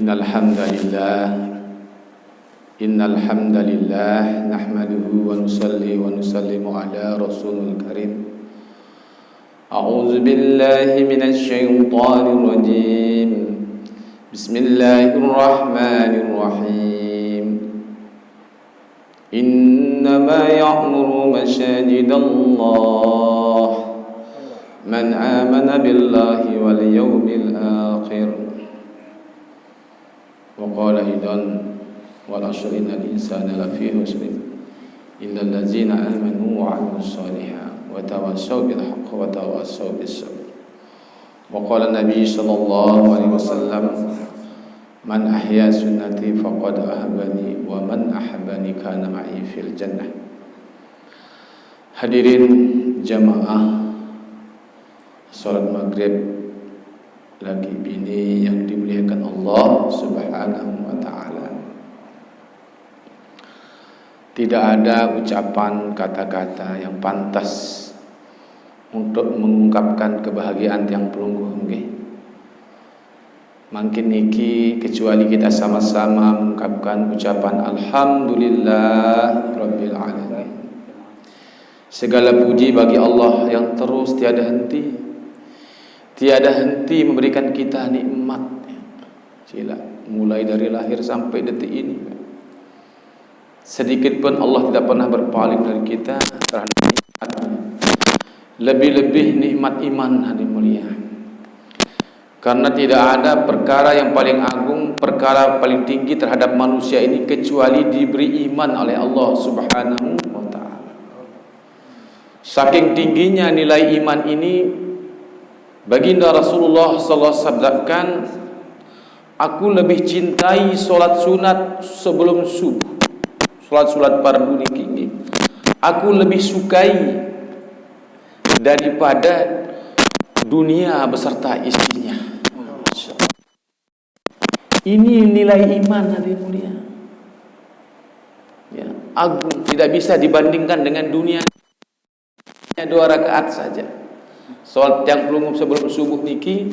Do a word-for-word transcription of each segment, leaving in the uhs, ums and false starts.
إن الحمد لله إن الحمد لله نحمده ونصلي ونسلم على رسول الكريم. أعوذ بالله من الشيطان الرجيم. بسم الله الرحمن الرحيم. إنما يعمر مساجد الله من آمن بالله واليوم الآخر وقال أيضا والعصر إن الإنسان لفي خسر إلا الذين آمنوا وعملوا الصالحات وتواصوا بالحق وتواصوا بالصبر وقال النبي صلى الله عليه وسلم من أحيا سنتي فقد أحبني ومن أحبني كان معي في الجنة. Hadirin jamaah salat maghrib laki bini yang dimuliakan Allah Subhanahu wa Ta'ala. Tidak ada ucapan kata-kata yang pantas untuk mengungkapkan kebahagiaan tiang pelungguh nggih. Mangkin niki kecuali kita sama-sama mengungkapkan ucapan Alhamdulillah Rabbil Alamin. Segala puji bagi Allah yang terus tiada henti, tiada henti memberikan kita nikmat. Sila, mulai dari lahir sampai detik ini, sedikit pun Allah tidak pernah berpaling dari kita terhadap nikmat. Lebih-lebih nikmat iman, hadirin mulia. Karena tidak ada perkara yang paling agung, perkara paling tinggi terhadap manusia ini kecuali diberi iman oleh Allah Subhanahu wa Ta'ala. Saking tingginya nilai iman ini, Baginda Rasulullah sallallahu alaihi wasallam sabdakan, "Aku lebih cintai salat sunat sebelum subuh." Salat-salat fardu niki nggih. "Aku lebih sukai daripada dunia beserta isinya." Ini nilai iman, hadirin mulia. Ya, agung, tidak bisa dibandingkan dengan dunia. Hanya dua rakaat saja. Salat tiang pelungguh sebelum subuh niki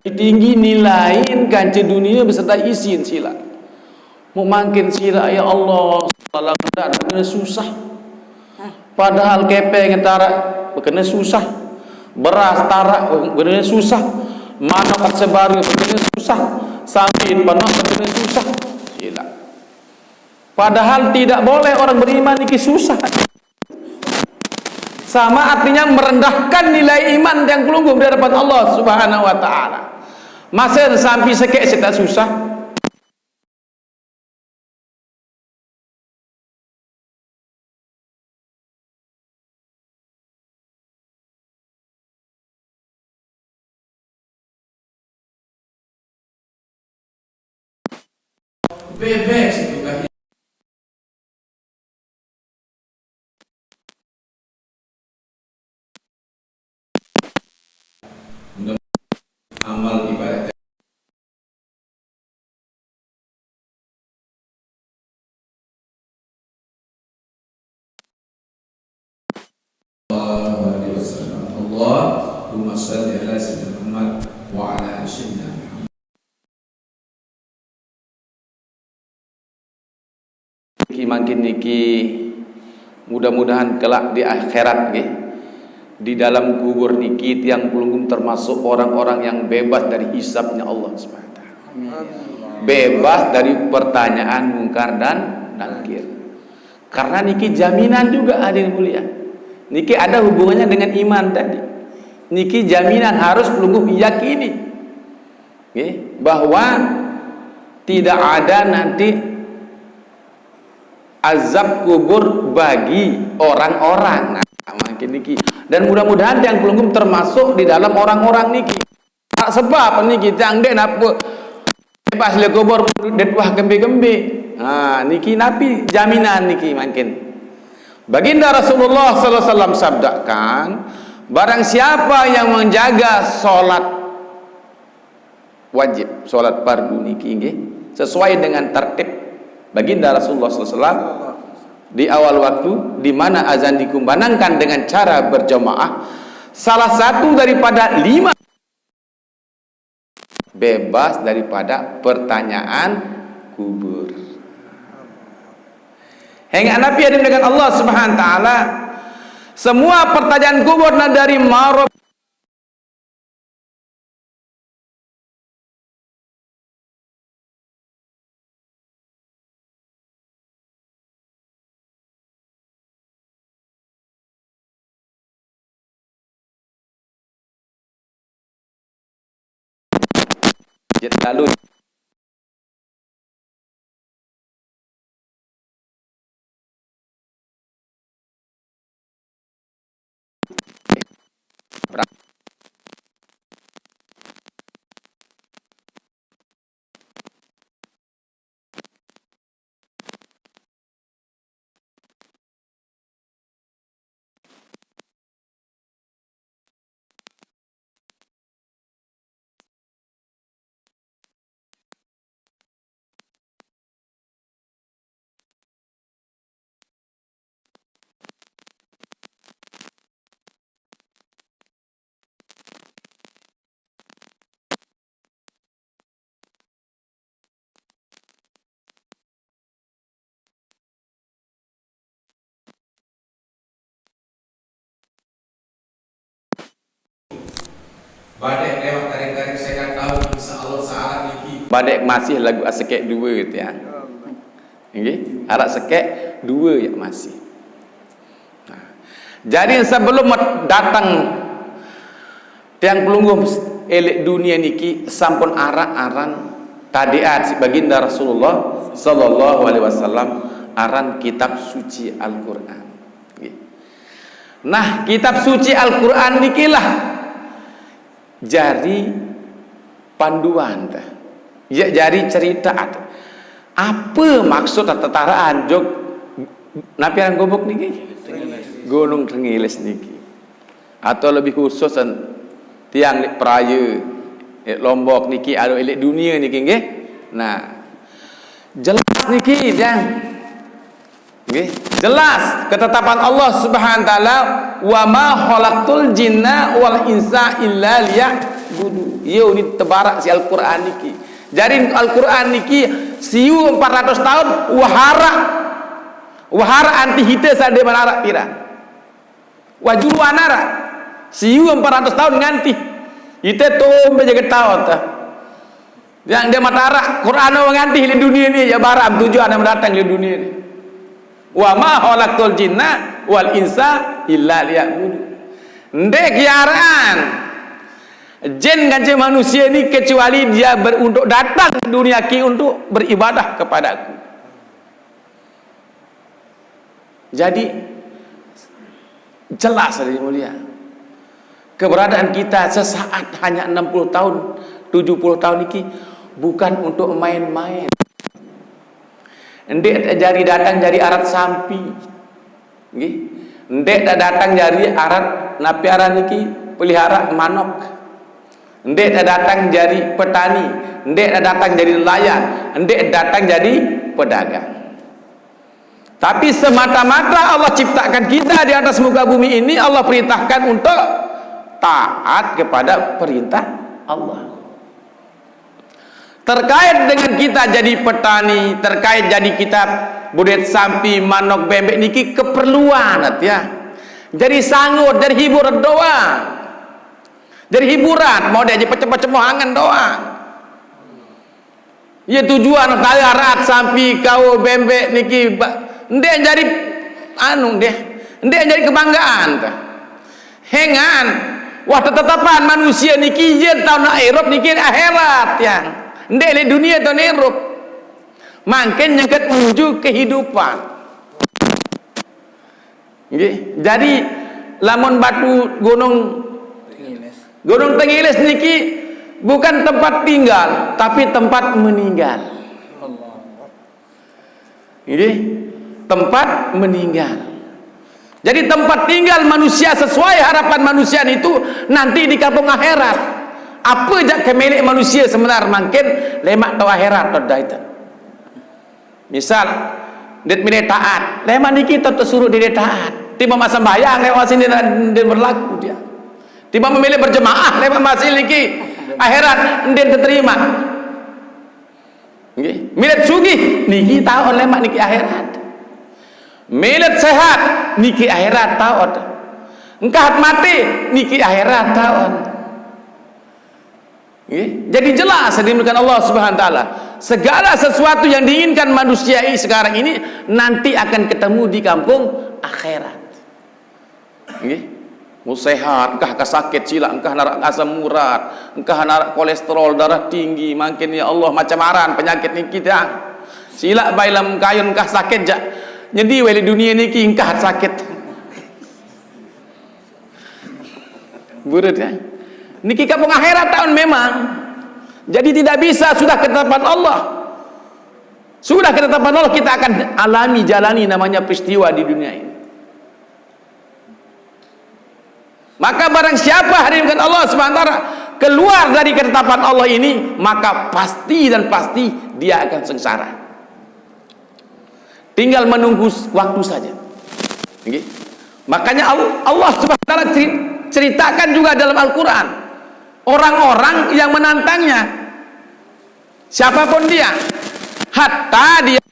tinggi nilaiin kance dunia beserta isin sila. Mau mangkin sila, ya Allah, salam dan susah. Padahal kepeng tarak, bekene susah. Beras tarak, bekene susah. Manok sebaru, bekene susah. Sapi panas, bekene susah. Sila. Padahal tidak boleh orang beriman niki susah. Sama artinya merendahkan nilai iman tiang pelungguh di hadapan Allah Subhanahu wa Ta'ala. Masa sampai sekek sita susah. Bebek situ. Mudah amal ibadah. Allahumma salli ala Sayyidina Muhammad wa ala ali Sayyidina Muhammad. Niki mangkin niki mudah-mudahan kelak di akhirat nggih, di dalam kubur niki tiang pelungguh termasuk orang-orang yang bebas dari hisabnya Allah Subhanahu wa Ta'ala. Bebas dari pertanyaan mungkar dan nakir. Karena niki jaminan juga, hadirin mulia. Niki ada hubungannya dengan iman tadi. Niki jaminan harus pelungguh yakini. Nggih, bahwa tidak ada nanti azab kubur bagi orang-orang. Nah, mangkin niki. Dan mudah-mudahan tiang pelungguh termasuk di dalam orang-orang niki. Tak sebab niki tiang dek napa bebas le kubur det wah kembe-kembe. Ha, niki napi jaminan niki mangkin. Baginda Rasulullah sallallahu alaihi wasallam sabdakan, barang siapa yang menjaga salat wajib, salat fardu niki nggih, sesuai dengan tertib Baginda Rasulullah sallallahu alaihi wasallam di awal waktu, di mana azan dikumandangkan dengan cara berjamaah, salah satu daripada lima bebas daripada pertanyaan kubur. Hingga Nabi hadir dengan Allah Subhanahu wa taala, semua pertanyaan kubur na dari maro Jet lalu. Badek lewat tarik-tarik saya tahu, insya Allah saat niki. Badek masih lagu asekek dua gitu ya. Nggih, arak sekek dua ya masih. Nah, jadi sebelum datang tiang pelungguh elek dunia niki sampun arak aran tabiat si baginda Rasulullah sallallahu alaihi wasallam aran kitab suci Al-Qur'an. Nggih. Nah, kitab suci Al-Qur'an nikilah jari panduan teh. Ya jari cerita teh. Apa maksud tetaraan jog napi aran gubuk niki? Gunung Tenggilis niki. Atau lebih khusus tiang di Peraya, eh, Lombok niki, ado elek dunia niki nggih. Nah, jelas niki tiang. Nggih, jelas ketetapan Allah Subhanahu wa taala, "Wa ma khalaqtul jinna wal insa illa liya'budu." Yo, ni tebarak si Al-Qur'an niki. Jari Al-Qur'an niki siu empat ratus tahun wahara. Wahara anti hite sade manarak pira. Wah juru anara. Siu empat ratus tahun nganti. Ite tumbe jaga taun tah. Yang dia matara Quran nganti di dunia ni ya baram tujuan yang mendatang di dunia ni. Wa ma khalaqtul jinna wal insa illa liya'budu. Ndek kiaran jin kanca manusia ni kecuali dia ber, untuk datang ke dunia ki untuk beribadah kepadaku. Jadi jelas dari mulia. Keberadaan kita sesaat hanya enam puluh tahun, tujuh puluh tahun niki bukan untuk main-main. Ndek jari datang jari arat sampi. Nggih. Ndek dak datang jari arat napi aran niki pelihara manok. Ndek dak datang jari petani, ndek dak datang jari nelayan, ndek datang jari pedagang. Tapi semata-mata Allah ciptakan kita di atas muka bumi ini, Allah perintahkan untuk taat kepada perintah Allah. Terkait dengan kita jadi petani, terkait jadi kita budet sampi, manok, bembek niki keperluan ya. Jadi sanggur, jadi hiburan doang. Jadi hiburan, mau dia pecah-pecah angan doang. Ya tujuan tahu arat sampi kau bembek niki ba, ndek jadi anu deh, ndek jadi kebanggaan tah. Hengan, wah tetetapan manusia niki ye taun Eropa niki akhirat yang. Ndek le dunia taun Eropa. Mangkin nyengket menuju kehidupan. Nggih. Jadi lamun batu gunung Gunung Tenggilis niki bukan tempat tinggal, tapi tempat meninggal. Nggih, tempat meninggal. Jadi tempat tinggal manusia sesuai harapan manusia itu nanti di kampung akhirat. Apa jak kemilik manusia sebenar mangkin lemak tau akhirat tau dah itu. Misal, dia milih taat, lemak niki tetap suruh dia taat. Tiba masa sembahyang lemak sini dan, dan berlaku dia. Tiba memilih berjemaah lemak masih niki. Akhirat ndeq teterima. Nggih. Milet sugih niki taoq lemaq niki akhirat. Milet sehat niki akhirat taoq. Engkah mate niki akhirat taoq. Nggih. Jadi jelas, hadirin Allah Subhanahu wa taala, segala sesuatu yang diinginkan manusia ini sekarang ini nanti akan ketemu di kampung akhirat. Nggih. Mau sehat, engkah ke sakit silaq, engkah naraq asam urat, engkah naraq kolesterol, darah tinggi, mangkin ya Allah macam aran penyakit niki dah. Silaq bae lem kayun engkah sakit jaq. Nyedi wali dunie niki engkah sakit. Burut ya. Niki kampung akhirat taoq memang. Jadi tidak bisa, sudah ketetapan Allah. Sudah ketetapan Allah, kita akan alami, jalani namanya peristiwa di dunia ini. Maka barang siapa, hadirin Allah Subhanahu wa taala, keluar dari ketetapan Allah ini, maka pasti dan pasti dia akan sengsara. Tinggal menunggu s-, waktu saja. Nggih. Makanya Al-, Allah Subhanahu wa taala ceri-, ceritakan juga dalam Al-Qur'an orang-orang yang menantangnya. Siapapun dia, hatta dia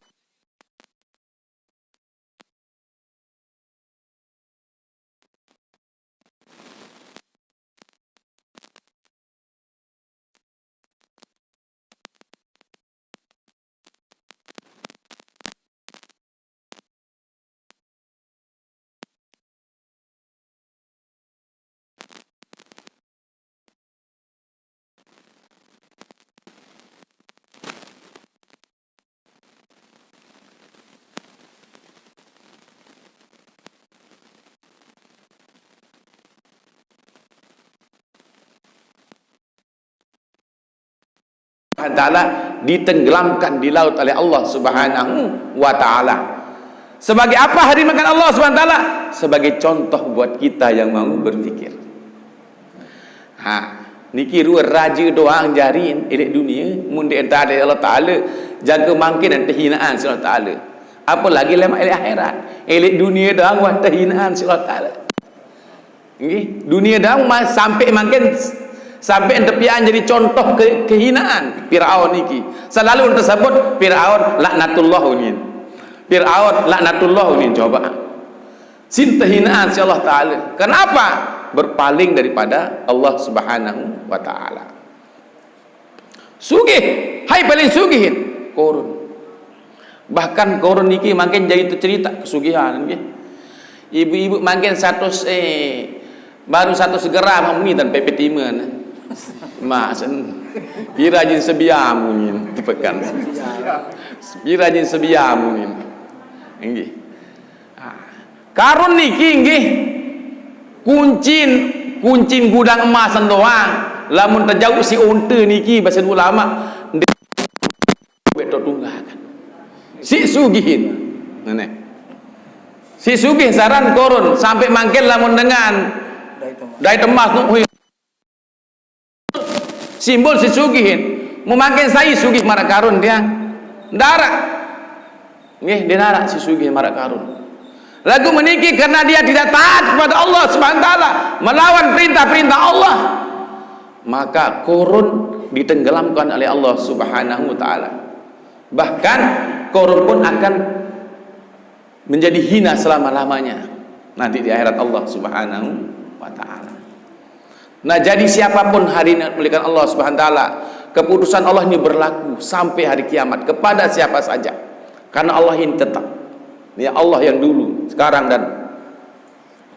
Taala ditenggelamkan di laut oleh Allah Subhanahu wa taala. Sebagai apa, hadirin Allah Subhanahu wa taala? Sebagai contoh buat kita yang mau berpikir. Ha, niki rue raje doang jarin eleq dunie, mun ndeq ente ade Allah Taala, jage mangkin ente hinaan siq Allah Taala. Apalagi lemaq eleq akhirat. Eleq dunie doang wah tehinaan siq Allah Taala. Nggih, dunie doang ma-, sampe mangkin, sampe ente pian jadi contoh ke-, kehinaan Firaun niki. Selalu ente sebut Firaun laknatullah unin. Firaun laknatullah unin, coba. Sin tehinaan si Allah Taala. Kenapa? Berpaling daripada Allah Subhanahu wa taala. Sugih, hai paling sugihin, Korun. Bahkan Korun niki mangkin jari tecerita kesugihan nggih. Ibu-ibu mangkin satus, eh, baru satus gram muni tan pepet iman. Mas, pira jin sebiam muni tepekan. Pira jin sebiam muni. Nggih. Ah. Karun niki nggih kuncin, kuncin gudang emas doang. Lamun tejauq si unte niki, base ulama, ndeq beto tunggakan. Si sugihin. Ngene. Si sugih saran Korun, sampe mangkin lamun dengan dait emas nuh simbol si sugihin. Mun mangkin sai sugih maraq Karun tiang? Ndaraq. Nggih, ndeq naraq si sugih maraq Karun. Laguq meniki karena dia tidak taat kepada Allah Subhanahu wa taala, melawan perintah-perintah Allah, maka Korun ditenggelamkan oleh Allah Subhanahu wa taala. Bahkan Korun pun akan menjadi hina selama-lamanya nanti di akhirat Allah Subhanahu wa taala. Nah, jadi siapapun hari ini dimuliakan Allah Subhanahu wa taala, keputusan Allah ini berlaku sampai hari kiamat kepada siapa saja. Karena Allah ini tetap. Ya, Allah yang dulu, sekarang dan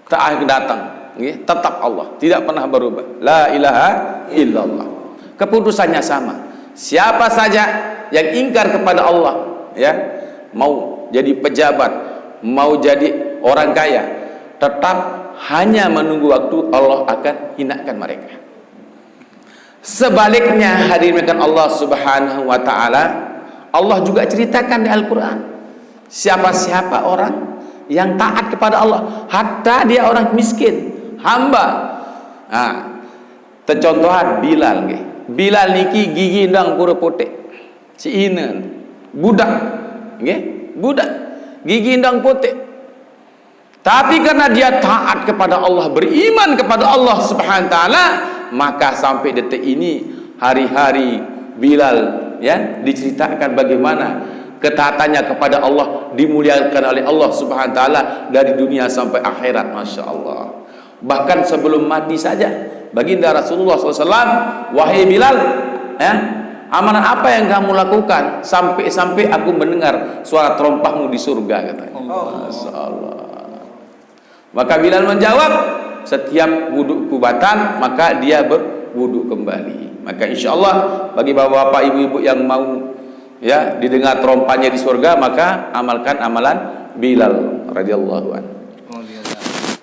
tak akan datang, nggih, tetap Allah, tidak pernah berubah. La ilaha illallah. Keputusannya sama. Siapa saja yang ingkar kepada Allah, ya, mau jadi pejabat, mau jadi orang kaya, tetap hanya menunggu waktu Allah akan hinakan mereka. Sebaliknya, hadirin Allah Subhanahu wa taala, Allah juga ceritakan di Al-Qur'an, siapa-siapa orang yang taat kepada Allah, hatta dia orang miskin, hamba. Nah, tecontohan Bilal nggih. Bilal niki gigi ndang pura puteq. Si inen. Budak. Nggih, budak. Gigi ndang puteq. Tapi karena dia taat kepada Allah, beriman kepada Allah Subhanahu wa taala, Maka sampai detik ini, hari-hari Bilal, ya, diceritakan bagaimana ketaatannya kepada Allah dimuliakan oleh Allah Subhanahu wa taala dari dunia sampai akhirat, Masya Allah. Bahkan sebelum mati saja, Baginda Rasulullah sallallahu alaihi wasallam, "Wahai Bilal, ya, amalan apa yang kamu lakukan sampai-sampai aku mendengar suara terompahmu di surga?" katanya. Allah. Masya Allah. Maka Bilal menjawab, "Setiap wudukku batal, maka dia berwuduk kembali." Maka insya Allah, bagi bapak-bapak, ibu-ibu yang mau, ya, didengar terompahnya di surga, maka amalkan amalan Bilal radhiyallahu anhu.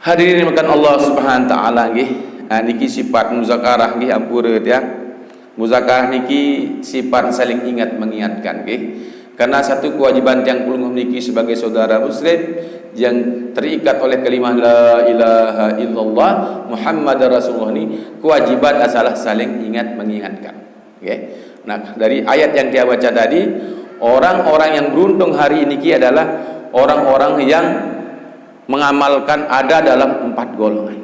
Hadirin yang dimuliakan Allah Subhanahu wa taala, nggih. Ah, niki sifat muzakarah, nggih, ampura, ya. Muzakarah niki sifat saling ingat mengingatkan, nggih. Karena satu kewajiban tiang pelungguh niki sebagai saudara muslim yang terikat oleh kalimah la ilaha illallah Muhammadar Rasulullah ni, kewajiban adalah saling ingat mengingatkan. Nggih. Nah, dari ayat yang dia baca tadi, orang-orang yang beruntung hari ini ki adalah orang-orang yang mengamalkan, ada dalam empat golongan.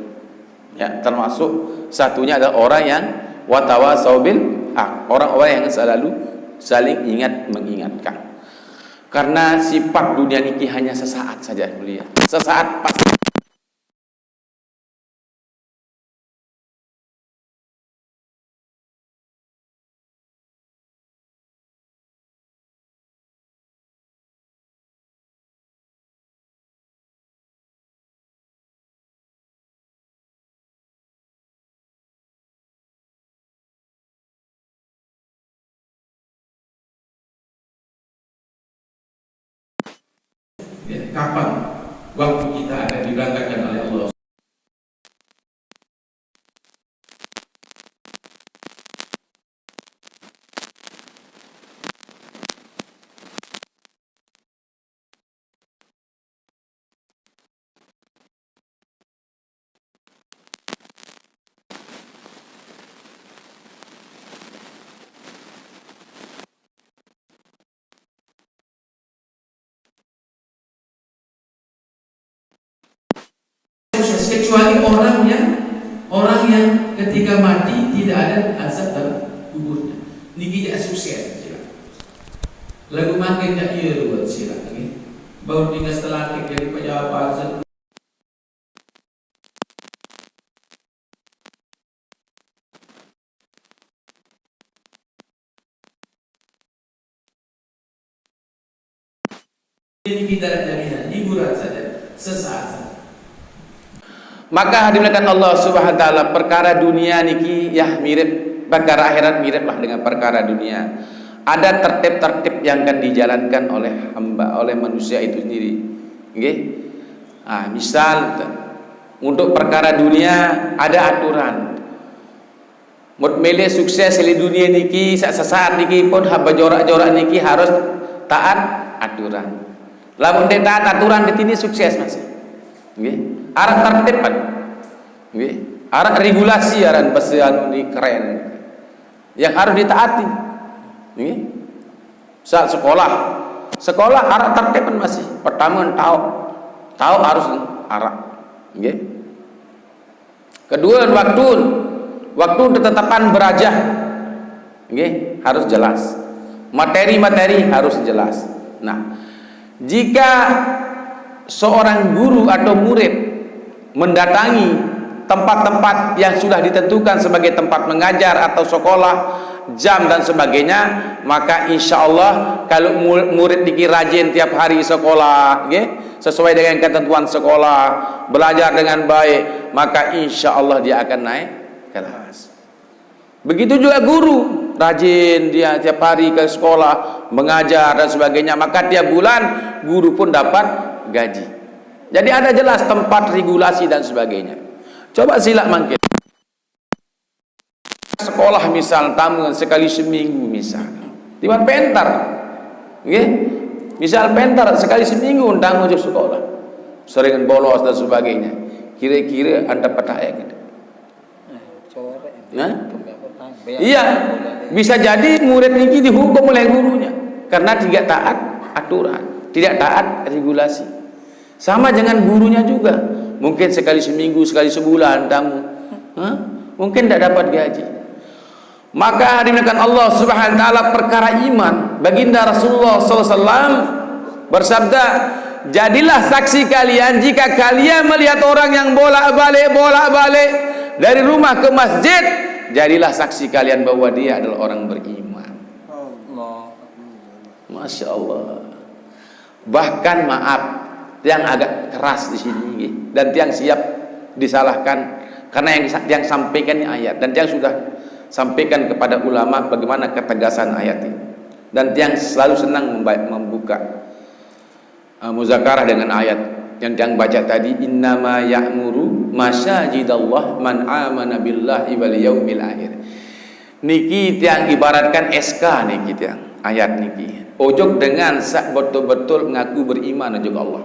Ya, termasuk satunya adalah orang yang watawasau bil haq, orang-orang yang selalu saling ingat mengingatkan. Karena sifat dunia niki hanya sesaat saja, mulia. Sesaat pasti. Ya, kapan waktu kita akan diberangkatkan oleh Allah? Kecuali orang yang, orang yang ketika mati tidak ada azab dalam kuburnya. Niki ya sukses, sila. Lagu makin ya iya buat sila, nggih. Baru tinggal setelah jadi pejabat, ini kita jaminan hiburan saja, sesaat saja. Maka hadirin Allah Subhanahu wa taala, perkara dunia niki ya mirip, perkara akhirat mirip lah dengan perkara dunia. Ada tertib-tertib yang akan dijalankan oleh hamba, oleh manusia itu sendiri. Nggih. Ah, misal untuk perkara dunia ada aturan. Mut milih sukses di dunia niki, sa-, sesaat niki pun hamba jorak-jorak niki harus taat aturan. Lamun dia taat aturan di sini sukses masih. Nggih. Arah tertib kan. Nggih. Arah regulasi aran bahasa anu ni keren. Yang harus ditaati. Nggih. Misal sekolah. Sekolah arah tertib kan masih. Pertama tahu. Tahu harus arah. Nggih. Kedua, waktu. Waktu ketetapan beraja. Nggih, harus jelas. Materi-materi harus jelas. Nah, jika seorang guru atau murid mendatangi tempat-tempat yang sudah ditentukan sebagai tempat mengajar atau sekolah, jam dan sebagainya, maka insya Allah kalau mu-, murid niki rajin tiap hari sekolah, nggih, sesuai dengan ketentuan sekolah, belajar dengan baik, maka insya Allah dia akan naik kelas. Begitu juga guru, rajin dia tiap hari ke sekolah, mengajar dan sebagainya, maka tiap bulan guru pun dapat gaji. Jadi ada jelas tempat regulasi dan sebagainya. Coba sila mangkin. Sekolah misal tamu sekali seminggu misal. Tiwan pentar. Nggih. Misal pentar sekali seminggu tamu ke sekolah. Sering bolos dan sebagainya. Kira-kira anda percaya gitu. Nah? Iya, bisa jadi murid niki dihukum oleh gurunya karena tidak taat aturan, tidak taat regulasi. Sama dengan gurunya juga. Mungkin sekali seminggu, sekali sebulan tamu. Hah? Mungkin tidak dapat gaji. Maka dimuliakan Allah Subhanahu wa taala, perkara iman, Baginda Rasulullah sallallahu alaihi wasallam bersabda, "Jadilah saksi kalian jika kalian melihat orang yang bolak-balik, bolak-balik dari rumah ke masjid, jadilah saksi kalian bahwa dia adalah orang beriman." Allah. Masya Allah. Bahkan, maaf, tiang agak keras di sini, nggih. Dan tiang siap disalahkan karena yang sa-, tiang sampaikan ini ayat, dan tiang sudah sampaikan kepada ulama bagaimana ketegasan ayat ini. Dan tiang selalu senang memba-, membuka, eh, muzakarah dengan ayat yang tiang baca tadi, "Innama ya'muru masajidallah man amana billahi wal yaumil akhir." Niki tiang ibaratkan S K niki tiang, ayat niki. Ojok dengan sak betul-betul ngaku beriman ojok Allah.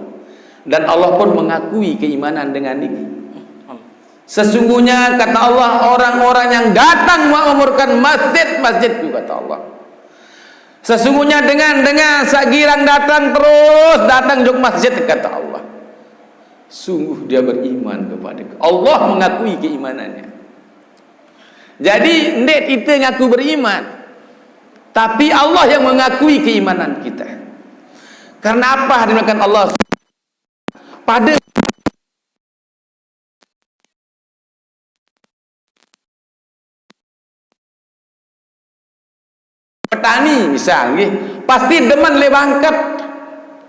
Dan Allah pun mengakui keimanan dengan niki. Sesungguhnya, kata Allah, orang-orang yang datang memakmurkan masjid, masjidku, kata Allah. Sesungguhnya dengan, dengan sak girang datang terus, datang jok masjid, kata Allah. Sungguh dia beriman kepada Allah, mengakui keimanannya. Jadi, ndak kita ngaku beriman, tapi Allah yang mengakui keimanan kita. Karena apa? Dimuliakan Allah. Pada petani misal, nggih, pasti demen le bangket.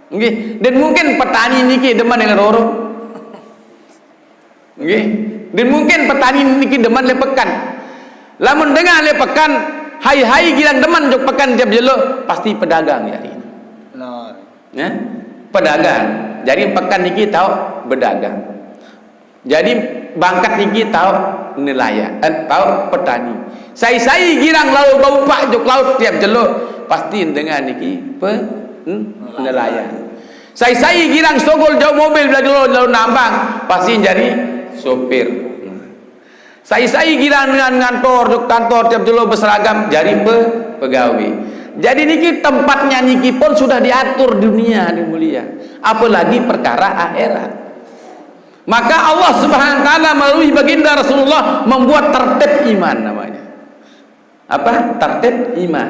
Nggih, dan mungkin petani niki demen le roro. Nggih, dan mungkin petani niki demen le pekan. Lamun dengar le pekan, hai-hai girang demen jok pekan tiap jelo, pasti pedagang ya hari ini. Benar. Ya? Pedagang. Jadi pekan niki tahu berdagang. Jadi, bangket niki tahu nelayan, eh, tahu petani. Sai-sai girang lalu bau pak jok laut tiap jelo, pasti dengan niki pe-, hmm, nelayan. Sai-sai girang sogol jauh mobil bela jelo lalu nambang, pasti jadi sopir. Sai-sai girang dengan ngantor jok kantor tiap jelo berseragam, jadi pe-, pegawai. Jadi niki tempatnya niki pun sudah diatur dunia ni mulia. Apalagi perkara akhirat. Maka Allah Subhanahu wa taala melalui baginda Rasulullah membuat tertib iman namanya. Apa? Tertib iman.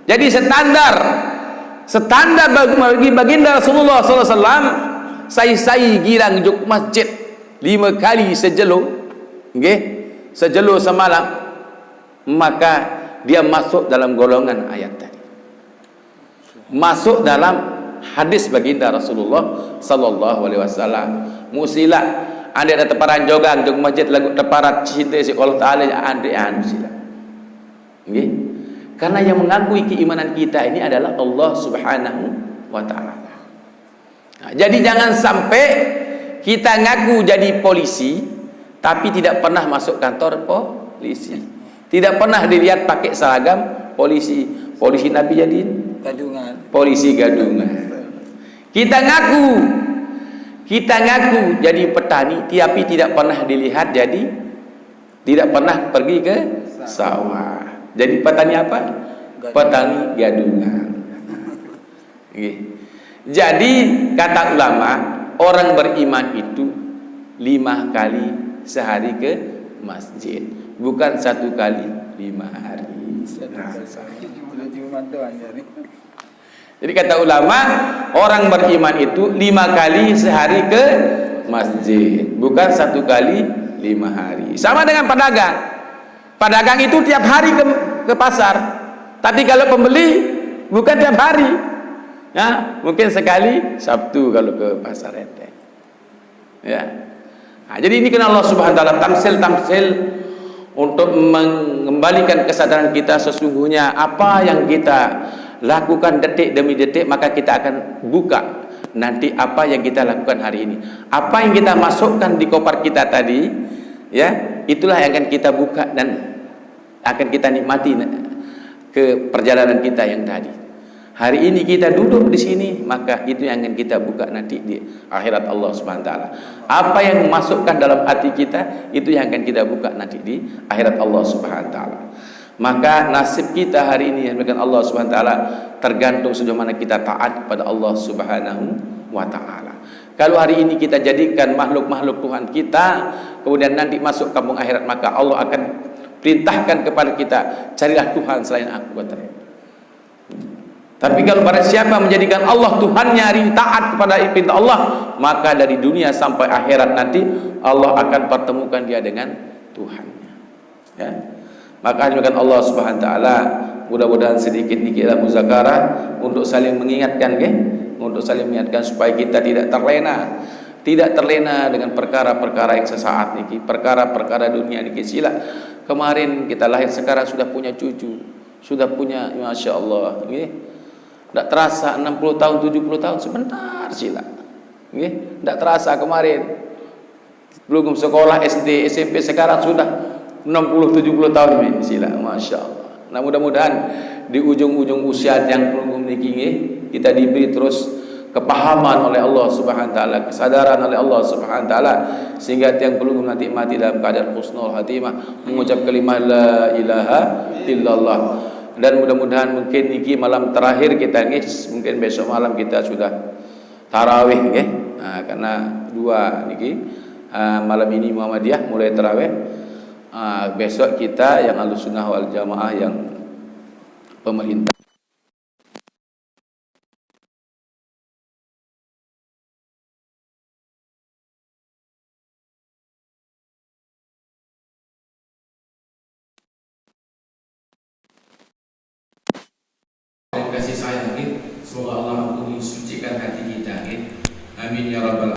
Jadi standar, standar bagi, bagi baginda Rasulullah sallallahu alaihi wasallam, sai-sai girang jok masjid lima kali sejelo, nggih, sejelo semalam, maka dia masuk dalam golongan ayat tadi. Masuk dalam hadis baginda Rasulullah sallallahu alaihi wasallam. Musila, andai ada teparan jogang jok masjid lagu teparat cinta si Allah Taala, andai anu sila. Nggih. Karena yang mengakui keimanan kita ini adalah Allah Subhanahu wa taala. Nah, jadi jangan sampai kita ngaku jadi polisi, tapi tidak pernah masuk kantor polisi. Tidak pernah dilihat pakai seragam polisi. Polisi Nabi jadiin? Gadungan. Polisi gadungan. Kita ngaku, kita ngaku jadi petani, tapi tidak pernah dilihat jadi, tidak pernah pergi ke sawah. Jadi petani apa? Gadungan. Petani gadungan. Nggih. Jadi, kata ulama, orang beriman itu lima kali sehari ke masjid, bukan satu kali lima hari. Satu kali. Nah, Jumat doang jadi. Jadi, kata ulama, orang beriman itu lima kali sehari ke masjid, bukan satu kali lima hari. Sama dengan pedagang. Pedagang itu tiap hari ke, ke pasar. Tapi kalau pembeli, bukan tiap hari. Ya, mungkin sekali Sabtu kalau ke pasar Enteng. Ya. Nah, jadi ini kena Allah Subhanahu wa taala tamsil-tamsil untuk mengembalikan kesadaran kita, sesungguhnya apa yang kita lakukan detik demi detik, maka kita akan buka nanti apa yang kita lakukan hari ini. Apa yang kita masukkan di koper kita tadi, ya, itulah yang akan kita buka dan akan kita nikmati na-, ke perjalanan kita yang tadi. Hari ini kita duduk di sini, maka itu yang akan kita buka nanti di akhirat Allah Subhanahu wa taala. Apa yang masukkan dalam hati kita, itu yang akan kita buka nanti di akhirat Allah Subhanahu wa taala. Maka nasib kita hari ini yang diberikan Allah Subhanahu wa taala tergantung sejauh mana kita taat kepada Allah Subhanahu wa taala. Kalau hari ini kita jadikan makhluk-makhluk Tuhan kita, kemudian nanti masuk kampung akhirat, maka Allah akan perintahkan kepada kita, "Carilah Tuhan selain Aku," katanya. Tapi kalau barang siapa menjadikan Allah Tuhannya, hari ini taat kepada perintah Allah, maka dari dunia sampai akhirat nanti Allah akan pertemukan dia dengan Tuhannya. Ya. Maka dimuliakan Allah Subhanahu wa taala, mudah-mudahan sedikit-sedikitlah muzakarah untuk saling mengingatkan, nggih, untuk saling mengingatkan supaya kita tidak terlena, tidak terlena dengan perkara-perkara yang sesaat niki, perkara-perkara dunia niki, sila. Kemarin kita lahir, sekarang sudah punya cucu, sudah punya, masya Allah, nggih. Ndak terasa, enam puluh tahun, tujuh puluh tahun, sebentar sila. Nggih, ndak terasa kemarin. Belum sekolah S D, S M P, sekarang sudah enam puluh, tujuh puluh tahun ini sila. Masya Allah. Nah, mudah-mudahan di ujung-ujung usia tiang pelungguh niki, nggih, kita diberi terus kepahaman oleh Allah Subhanahu wa taala, kesadaran oleh Allah Subhanahu wa taala, sehingga tiang pelungguh nanti mati dalam keadaan husnul khatimah, mengucap kalimat la ilaha illallah. Dan mudah-mudahan mungkin niki malam terakhir kita, nggih, mungkin besok malam kita sudah tarawih, nggih. Nah, karena dua niki, ah, malam ini Muhammadiyah mulai tarawih. Ah, besok kita yang Ahlussunnah wal Jamaah, yang pemerintah. Dan kasih sayang, nggih. Semoga Allah ampuni, sucikan hati kita, nggih. Amin ya rabbal